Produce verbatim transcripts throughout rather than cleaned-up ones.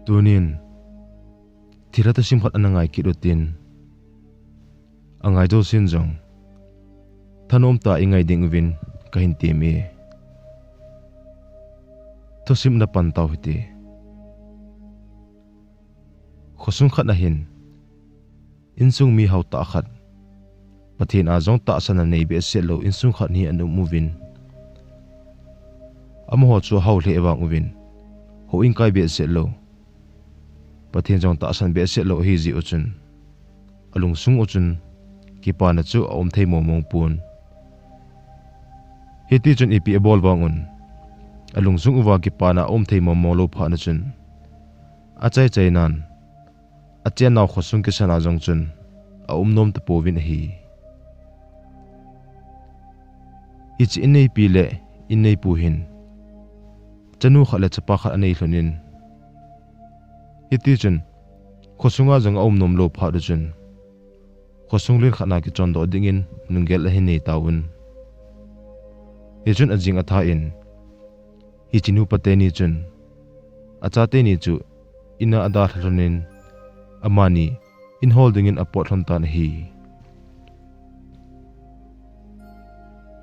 Tunin thilha thusim khat ana ngai kit utin, angai jousen jong thanom tah a ingai ding uvin kahin temme. Thusim ana pan tau hite. Khosung khat ahin, insung mi haotah khat, Pathen a jong tahsan anei behseh lou insung khat hi ana um uvin, amaho chu ahao lheh vang uvin, houin kai behseh lou, Pathen jong tahsan behseh lou ahi jeh u chun, alungsung u chun kipana chu aum thei mong mong pon. Hitichun ipi abol vang un, alungsung uva kipana aum thei mong mong lou phat na chun, achaina chainan, achennau khosung kisana jong chun aum nom tapouvin ahi. Hiche inneipi le inneipu hin chanu khat le chapa khat anei lhonin, hitichun khosunga jong aum nom lou phat u chun, khosung len khat na kichondoh dingin lunggel ahin nei tauvin. Hichun ajing atha in, hiche nupa teni chun achate ni chu in a adalha lhonin, amani in hol dingin apot lhon tan ahi.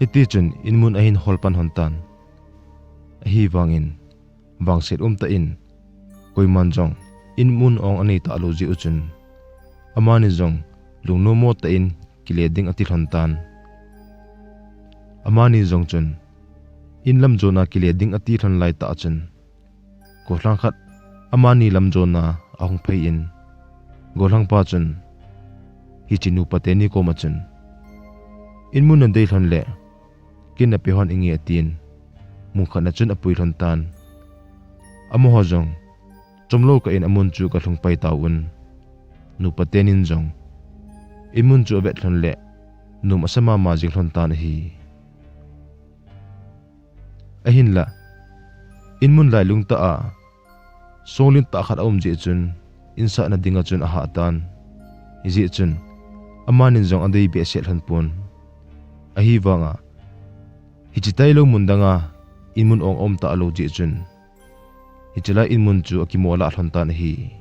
Hitichun inmun ahin hol pan lhon tan. Ahivangin, vangset umtah in, koiman jong inmun ong anei talou jeh u chun, amani jong lungnommo tah in kile ding ati lhon tan. Amani jong chun in lam jona kile ding ati lhon laitah chun, gollhang khat amani lam jona ahung phei in, gollhangpa chun hiche nupa teni koma chun, inmun nadei lhon le kin napeh hon inge, atin, mun khat na chun apui lhon tan. Amaho jong chomlou kah in amun chu agalhung pai tauvin, nupa tenin jong inmun chu avet lhon le nom asa mama jing lhon tan ahi. Ahinla, inmun lailung tah a song lentah khat aum jeh chun, insahna dinga chun ahah tan. Hijeh chun, amanin jong adei behseh lhon pon. Ahivanga, hiche tailou mun danga inmun ong aum talou jeh chun, hiche lai inmun chu akimo lah lhon tan ahi.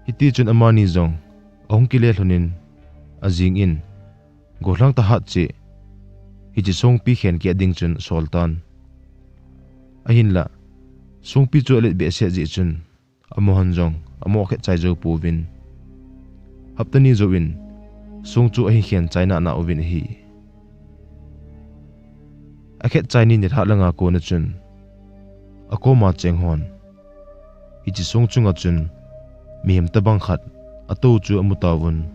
Hitichun amani jong ahung kile lhonin, ajing in, gollhang thahat cheh, hiche songpi khen keh ding chun asol tan. Ahinla, songpi chu alet behseh jeh chun, amahon jong amo khet chai jou pouvin, hapta ni jouvin song chu ahin khen chai nana uvin ahi. Akhet chai ni nilhah langa kona chun, akoma cheng hon, hiche song chunga chun mihem tobang khat atou chu amu tauvin.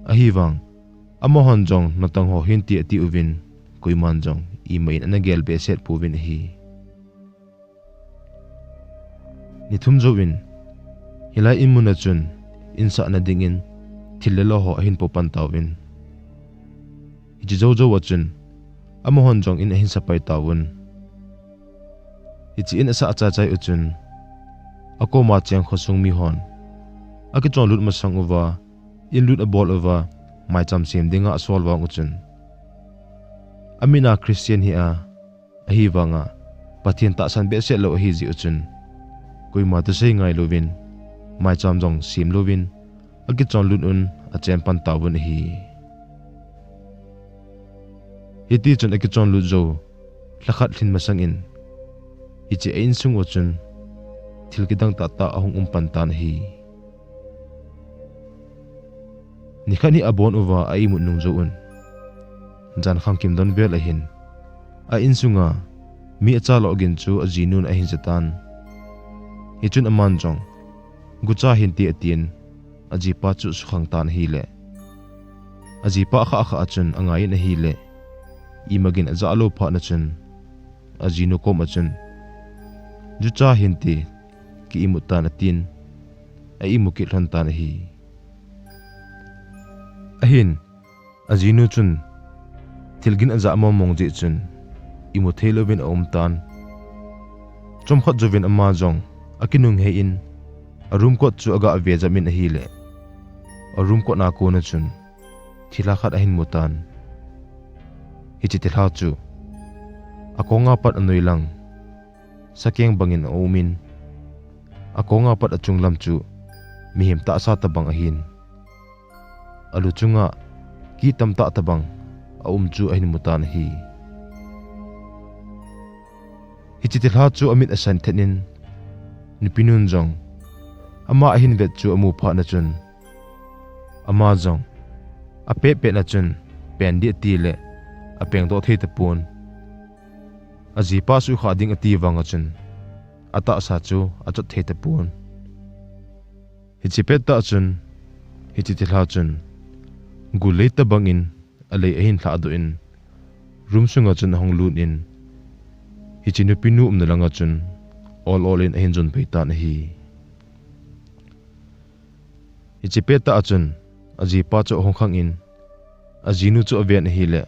Ahivang, amahon jong natong ho hinte ati uvin, koiman jong ima in ana gel behseh pouvin ahi. Ni thum jouvin, hilai inmun a chun insahna dingin thil le lo ho ahin po pan tauvin. Hiche jou jou a chun, amahon jong in ahin sapai tauvin. Hiche in asah chai chai u chun, akoma cheng khosung mihon akichon lut masang uva, in lut abol uva, maicham sem dinga asol vang u chun, amin a Christian hi a, ahivanga Pathen tahsan behseh lou ahi jeh u chun, koima thusei ngai louvin, maicham jong sem louvin, akichon lut un achen pan tauvin ahi. Hitichun akichon lut jou lha khat lhin masangin, hiche a insung u chun thil kidang tah tah ahung um pan tan ahi. Nikhat hi abon uva a imut nung jouvin, jan khangkim don vel ahin, a insunga mi acha lou gin chu ajinun ahin ja tan. Hichun aman jong, "Gucha hinte," atin, ajipa chu sukhang tan ahile, ajipa akhah khah a chun angai in ahile, ima gin ajah lou phat na chun, ajinu koma chun, "Jucha hinte, ki imut tan," atin, a imu kit lhon tan ahi. Ahin, ajinu chun thil gin ajah mong mong jeh chun, imu thei louvin aum tan. Chomkhat jouvin ama jong akinung hei in, a room kot chu aga ve jam in ahile, a room kot na kona chun thilha khat ahin mu tan. Hiche thilha chu akonga pat anoi lang, sakeng bangin aumin, akonga pat achunglam chu mihem tahsa tabang ahin, alu chunga kih tamtah tabang aum chu ahin mutan ahi. Hiche thilha chu amit asan thet in, nupinun jong ama ahin vet chu amu phat na chun, ama jong apet pet na chun, peng ding ati le apeng doh thei tapon. Ajipa sukha ding ati vang a chun, atahsa chu achot thei tapon. Hiche pettah chun, hiche thilha chun, gul lei tabangin alei ahin lhahdoh in, room sunga chun ahung lut in, hiche nupinu umna langa chun ol ol in ahin jon pei tan ahi. Hiche pettah a chun, ajipa chu ahung khang in, ajinu chu aven ahile,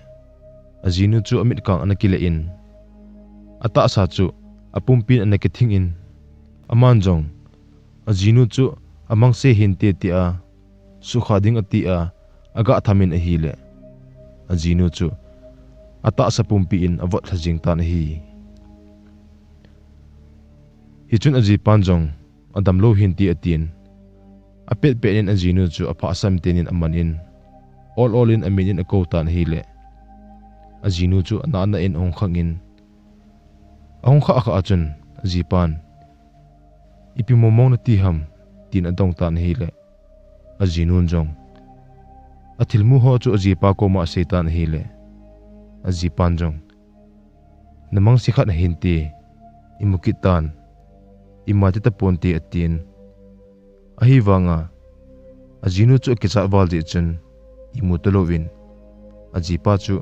ajinu chu amit kang ana kile in, atahsa chu apumpin ana kithing in, aman jong ajinu chu amangse hinte tia, sukha ding ati a, aga thamin ahile, ajinu chu atahsa pumpi in avot lha jing tan ahi. Hichun ajipan jong, adamlou hinte atin, apet pet in ajinu chu aphasam tenin aman in, ol ol in amin in akou tan ahile, ajinu chu ana ana in ahung khang in, ahung khah khah a chun, ajipan, ipi momong nati ham, tin adong tan ahile, ajinun jong, athilmu ho chu ajipa koma asei tan ahile, ajipan jong, namangse khat ahinte, imu kit tan, ima ti taponte atin, ahivanga, ajinu chu akichat val jeh chun, imu talouvin, ajipa chu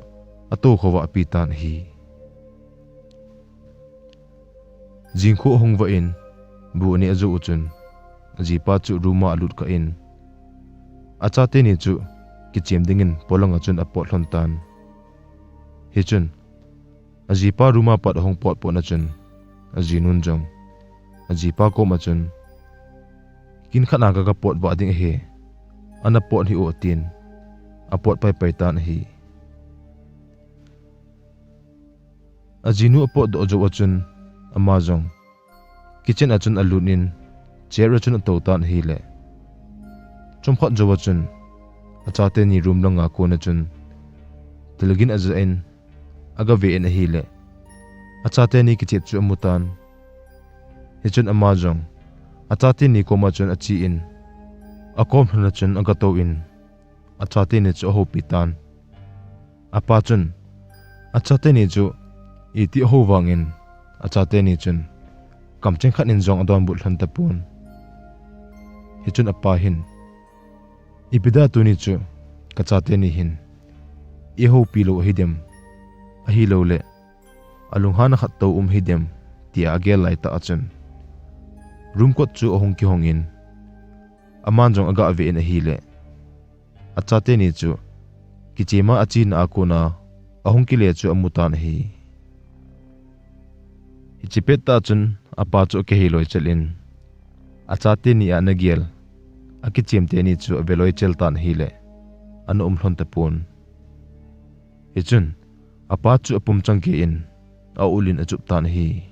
atoukhovah api tan ahi. Jingkho ahung vah in, bu aneh ajoh u chun, ajipa chu room a alut kah in, achateni chu kichem dingin polanga chun apot lhon tan. Hichun, ajipa room a pat ahung pot pot na chun, ajinun jong, ajipa koma chun, kin khat a kaga pot vah ding ahi, ana pot hih o atin, apot paipai tan ahi. Ajinu apotdoh jou a chun, ama jong kitchen a chun alut in, chair a chun atou tan ahile, chomkhat jou a chun, achateni room langa kon a chun, thilgin aja in, agave in ahile, achateni kichep chu amutan. Hichun ama jong, achateni koma chun ache in, akom lhon a chun agatou in, achateni chu ahoupi tan. Apa chun, achateni chu iti ahou vangin, achateni chun, kamcheng khat in jong adonbut lhon tapon. Hichun apa hin, ipi dia tuni chu, kachateni hin eihoupi lou ahidem, ahiloule, alunghanna khattou um hidem, tia agel laitah a chun, room kot chu ahung kihong in, aman jong agave in ahile, achateni chu, kichem a achena a kona, ahung kile chu amutan ahi. Hiche pettah chun, apa chu akihei loi chel in, achateni a anagel, akichem teni chu ave loi chel tan ahile, ana um lhon tapon. Hichun, apa chu apum changkei in, aul in achup tan ahi.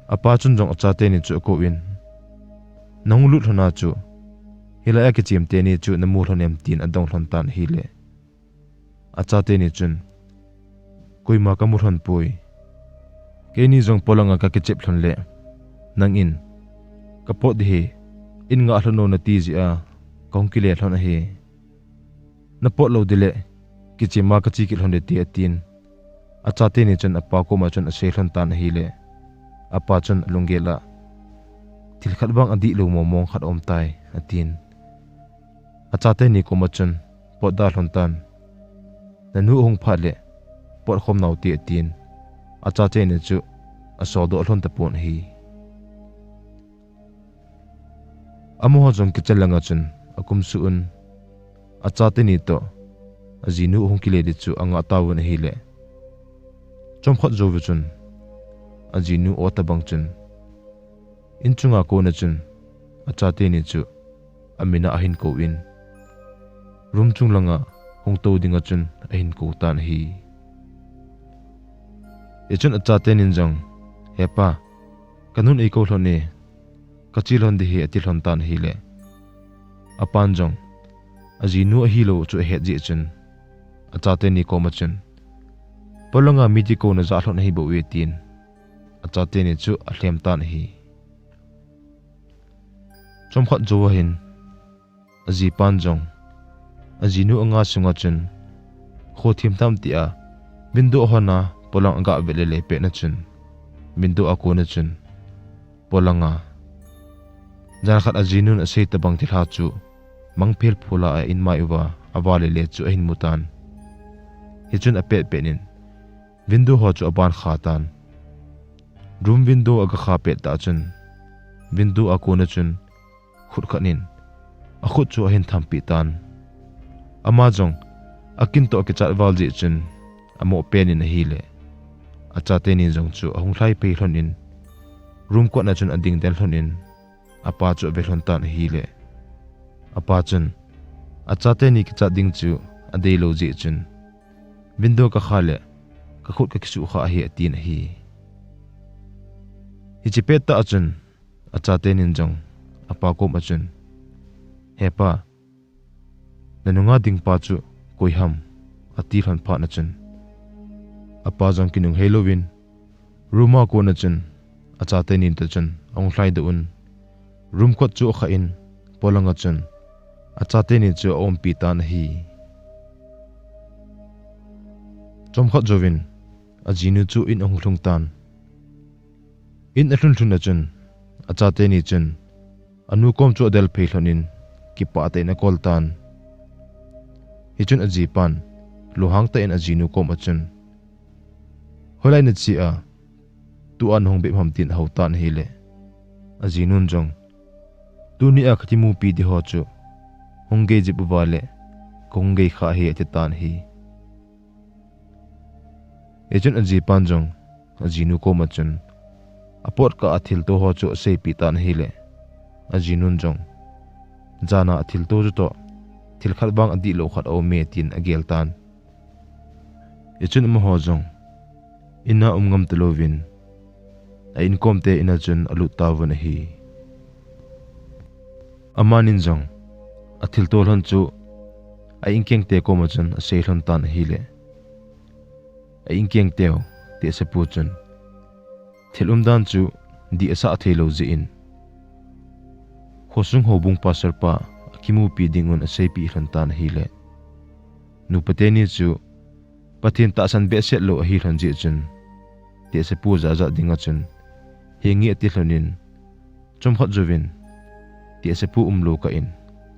Apa chun jong achateni chu akouvin, nahung lut lhon a chu, hilai a kichem teni chu namu lhon em tin adong lhon tan ahile, achateni chun, koima kamu lhon poi. Keini jong polanga kakichep lhon le, nangin, kapot ding ahi, in ngah lhon o nati jeh a, kahung kile lhon ahi. Napot lou ding le, kichem a kache kit lhon ding te atin. Achateni chun apa koma chun asei lhon tan ahile, apa chun alunggel a, thil khat vang adihlou momong khat aum tai, atin. Achateni koma chun, pot da lhon tan. Nanu ahung phat le, pot khom naute atin. Achateni chu, asoldoh lhon tapon ahi. Amaho jong kitchen langa chun akumsuh un, achateni toh ajinu ahung kile ding chu angah tauvin ahile, chomkhat jouve chun ajinu o tabang chun, in chunga kona chun achateni chu amin a ahin kouvin, room chung langa hung tou dinga chun ahin kou tan ahi. Hichun achatenin jong, "He pa, kanun eikou lhon e, kache lhon ding ahi," ati lhon tan ahile, apan jong ajinu ahilou chu ahet jeh chun, achateni koma chun, "Polanga mi ti kou najah lhon ahi bou e," tin achateni chu alhem tan ahi. Chomkhat jou ahin, ajipan jong ajinu anga sunga chun, kho thim tam tia, window ahon a polang aga vet lele petna chun, window a kona chun, polanga jan khat ajinun asei tabang thilha chu mangphel phula a in mai uva ava lele chu ahin mu tan. Hichun apet petin, window ho chu aban kha tan. Room window aga kha pet tah chun, window a kona chun, khut khat in akhut chu ahin thampi tan. Ama jong akin toh akichat val jeh chun, amoh penin ahile, achatenin jong chu ahung lhai phei lhonin, room kotna chun ading den lhonin, apa chu ave lhon tan ahile, apa chun achateni kichat ding chu adeilou jeh chun, "Window kakha le kakhut kakisuh kha ahi," atin ahi. Hiche pet tah chun, achatenin jong apa koma chun, "He pa, nanunga ding pa chu koi ham?" ati lhon phat na chun, apa jong kinung heilouvin, room a kona chun, achateni toh chun ahung lhai doh un, room kot chu akha in, polanga chun achateni chu aumpi tan ahi. Chomkhat jouvin, ajinu chu in ahung lhung tan. In alhun lhun a chun, achateni chun, anu kom chu adel phei lhonin, kipah tah in akol tan. Hichun ajipan, lunghang tah in ajinu koma chun, "Hoilai nache a, tua nahung bep ham?" tin ahou tan ahile, ajinun jong, "Tunia kakimupi ding ho chu hung gei jep uva le, kahung gei kha ahi," ati tan ahi. Hichun ajipan jong, ajinu koma chun, apot kah a thilto ho chu aseipeh tan ahile, ajinun jong, "Jana athilto chu toh, thil khat vang adihlou khat aume," tin agel tan. Hichun amaho jong, in a um ngam talouvin, a inkom te in a chun alut tauvin ahi. Amanin jong, athilto lhon chu, a inkeng te koma chun asei lhon tan ahile, a inkeng teu, tehsepu chun, thil umdan chu dih asah theilou jeh in, khosung houbung pastor pa akimupi dingun aseipeh lhon tan ahile, nupa teni chu Pathen tahsan behseh lou ahi lhon jeh chun, tehsepu jahjah dinga chun, henge ati lhonin, chomkhat jouvin, tehsepu umlou kah in,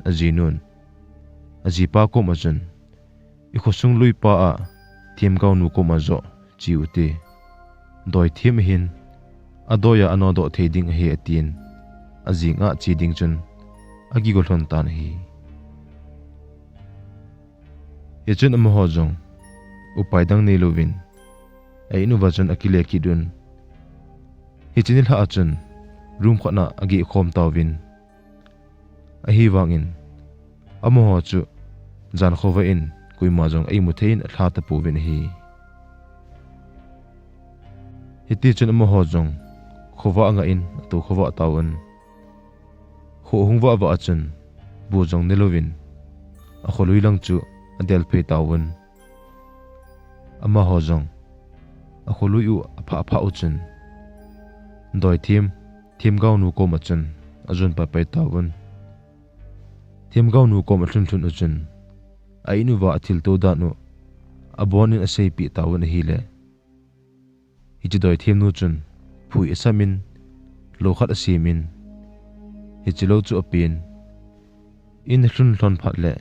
ajinun, ajipa koma chun, "I khosung luipa a, themgao nu koma joh che ute. Doi them ahin, adoi a anodoh thei ding ahi," atin, ajing a che ding chun, akigo lhon tan ahi. Hichun amaho jong, upai dang neilouvin, a in uva chun akile kit un. Hiche nilhah a chun, room khat na ageh khom tauvin. Ahivangin, amaho chu, jan khovah in, koima jong eimu thei in alha tapouvin ahi. Hitichun amaho jong, khovah angah in, atou khovah tauvin. Kho ahung vah vah a chun, bu jong nelouvin, akholui lang chu adel phei tauvin. Amaho jong, akholui u aphah phah u chun, doi them, themgao nu koma chun, ajon pai pai tauvin. Themgao nu kom alhun lhun u chun, a in uva athilto dan u, abonin aseipeh tauvin ahile, hiche doi them nu chun, phui asam in, lou khat asem in, hiche lou chu apen, in alhun lhon phat le,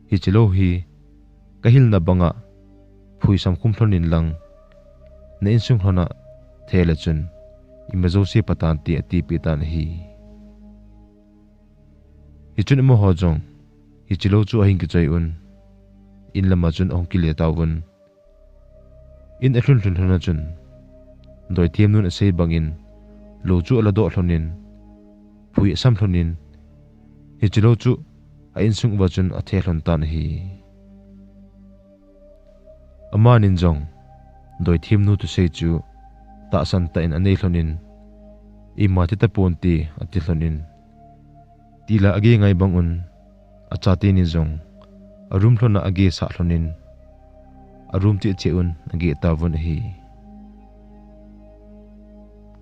hiche lou hi, kahilna banga, phui samkhum lhon in lang, na insung lhon a thei le chun, ima jouse patan te atipeh tan ahi. Hichun amaho jong, hiche lou chu ahin kichoi un, in lama chun ahung kile tauvin. In alhun lhun lhon a chun, doi them nun asei bangin, lou chu aladoh lhonin, phui asam lhonin, hiche lou chu a insung uva chun athe lhon tan ahi. Amanin jong, doithemnu thusei chu tahsan tah in anei lhon in, "Ima ti tapon te," ati lhon in, tila agei ngai bang un, achate ni jong a room lhon a agei sah lhon in, a room cheh cheh un agei tauvin ahi.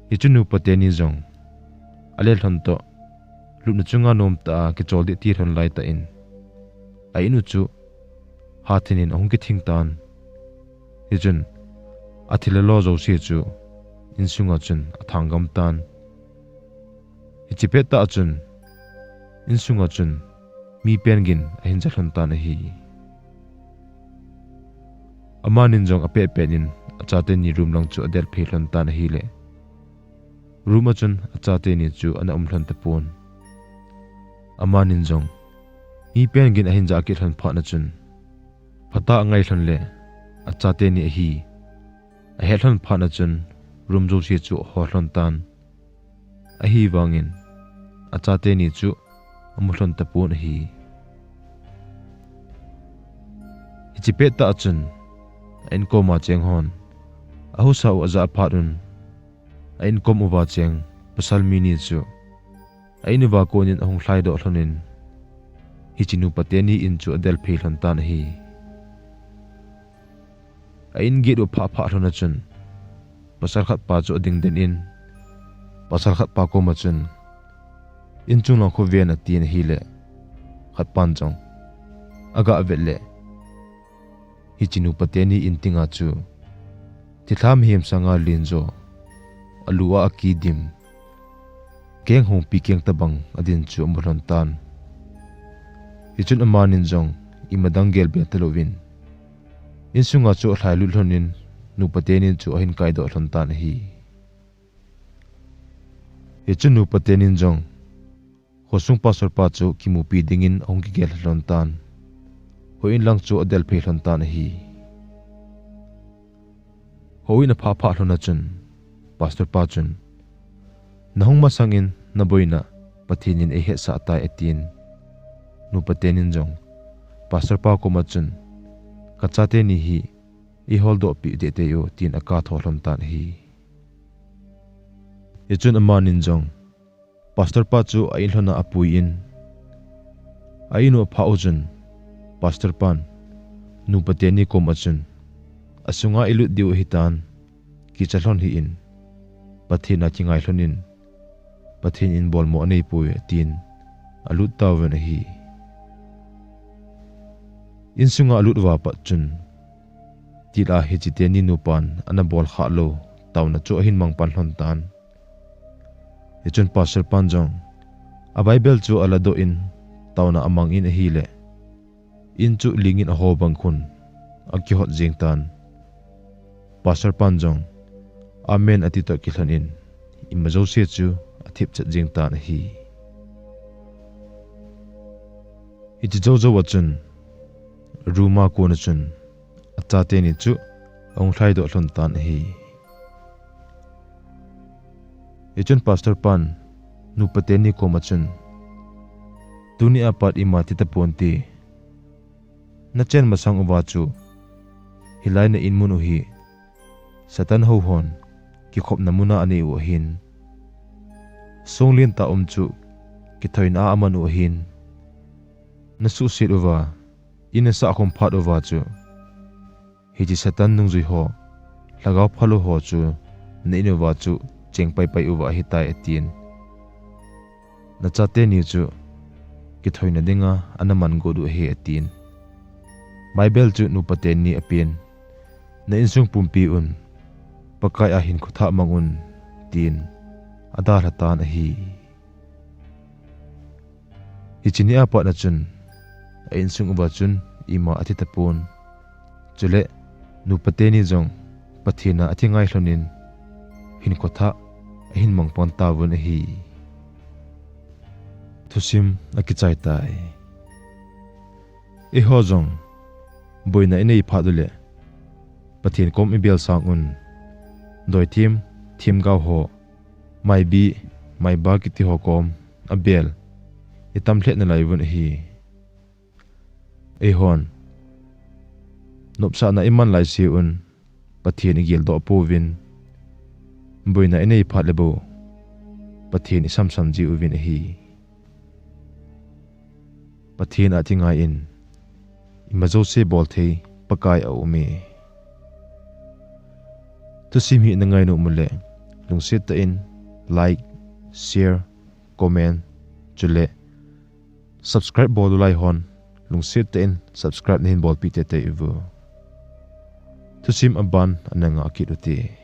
Hichun nupa teni jong ale lhon toh, lupna chunga nomtah a kichol ding ti lhon laitah in, a in u chu hathen in ahung kithing tan. Hichun athil le lo jouse chu insunga chun athang gam tan. Hiche pettah chun insunga chun mi pen gin ahin ja lhon tan ahi. Amanin jong apet pet in achate ni room lang chu adelphei lhon tan ahile, room a chun achate ni chu ana um lhon tapon. Amanin jong mi pen gin ahin ja kit lhon phat na chun, phatah angai lhon le achate ni ahi ahet lhon phat na chun, room jouse chu ahol lhon tan. Ahivangin achate ni chu amu lhon tapon ahi. Hiche pettah chun a inkom a cheng hon ahusa u aja phat un, a inkom uva cheng pasal mi ni chu a in uva konin ahung lhaidoh lhon in, hiche nupa teni in chu adelphei lhon tan ahi. A in gate u phah phah lhon a chun, pasal khat pa chu ading den in, pasal khat pa koma chun, "In chung lang khu ven," atin ahile, khat pan jong aga vet le, hiche nupa teni in tinga chu thilha mihem sanga len jo, alu a akidim, keng hungpi keng tabang adin chu amu lhon tan. Hichun amanin jong ima dang gel be talouvin, insunga chu alhai lut lhon in, nupa tenin chu ahin kaidoh lhon tan ahi. Hichun nupa tenin jong khosung pastor pa chu kimupi dingin ahung kigel lhon tan. Houin lang chu adelphei lhon tan ahi. Houin aphah phah lhon a chun, pastor pa chun, "Nahung masang in naboina Pathen in eihetsah tai," atin. Nupa tenin jong pastor pa koma chun, "Kachate ni hi eiholdoh peh deh tei o," tin akah tho lhon tan ahi. Hichun amanin jong pastor pa chu a in lhon a apui in, a in u aphah u chun, pastor pan nupa teni koma chun, "Asunga ilut diu ahitan, kicha lhon hih in, Pathen a kingai lhon in, Pathen in bolmo anei poi," atin alut tauvin ahi. Insunga alut uva pat chun, tila hiche teni nupan ana bol khah lou taona chu ahin mang pan lhon tan. Hichun pastor pan jong a Bible chu aladoh in, taona amang in ahile, in chu ling in aho bang khun akihot jeng tan. Pastor pan jong, "Amen," ati toh kilhon in, ima jouse chu athip chet jeng tan ahi. Hiche jou jou a chun, room a kon a chun, achate ni chu ahung lhaidoh lhon tan ahi. Hichun pastor pan nupa teni koma chun, "Tuni apat ima ti tapon te, nachen masang uva chu, hilai na in mun u hi Satan houhon kikhopna mun a anei u ahin, song lentah um chu kithoina a aman u ahin, nasuhset uva, in nasah khum phat uva chu, hiche Satan nungjui ho, lhagao phalou ho chu na in uva chu cheng paipai uva ahitai," atin. "Nachate ni chu kithoina dinga ana man got u ahi," atin. "Bible chu nupa teni apen, na insung pumpi un Pakai a hinkho thah mang un," tin adalha tan ahi. Hiche ni apat na chun, a insung uva chun ima athi tapon. Chule nupa teni jong Pathen a athi ngai lhon in, hinkho thah ahin mang pan tauvin ahi. Thusim akichai tai. Eiho jong boina inei phat uleh, Pathen kom ibel sang un, doithem, themgao ho, maibi, maiba kiti ho kom abel itam lheh nalai uvin ahi. Eihon nopsahna iman laise un, Pathen igel doh pouvin, boina inei phat le bou Pathen isamsam jiuvin ahi. Pathen a thi ngai in, ima jouse bol thei Pakai aume. Thusim hi na ngai nom uleh, lungset tah in like, share, comment, chule subscribe bol u lai hon, lungset tah in subscribe nahin bolpi teitei uvo. Thusim aban ana ngah kit ute.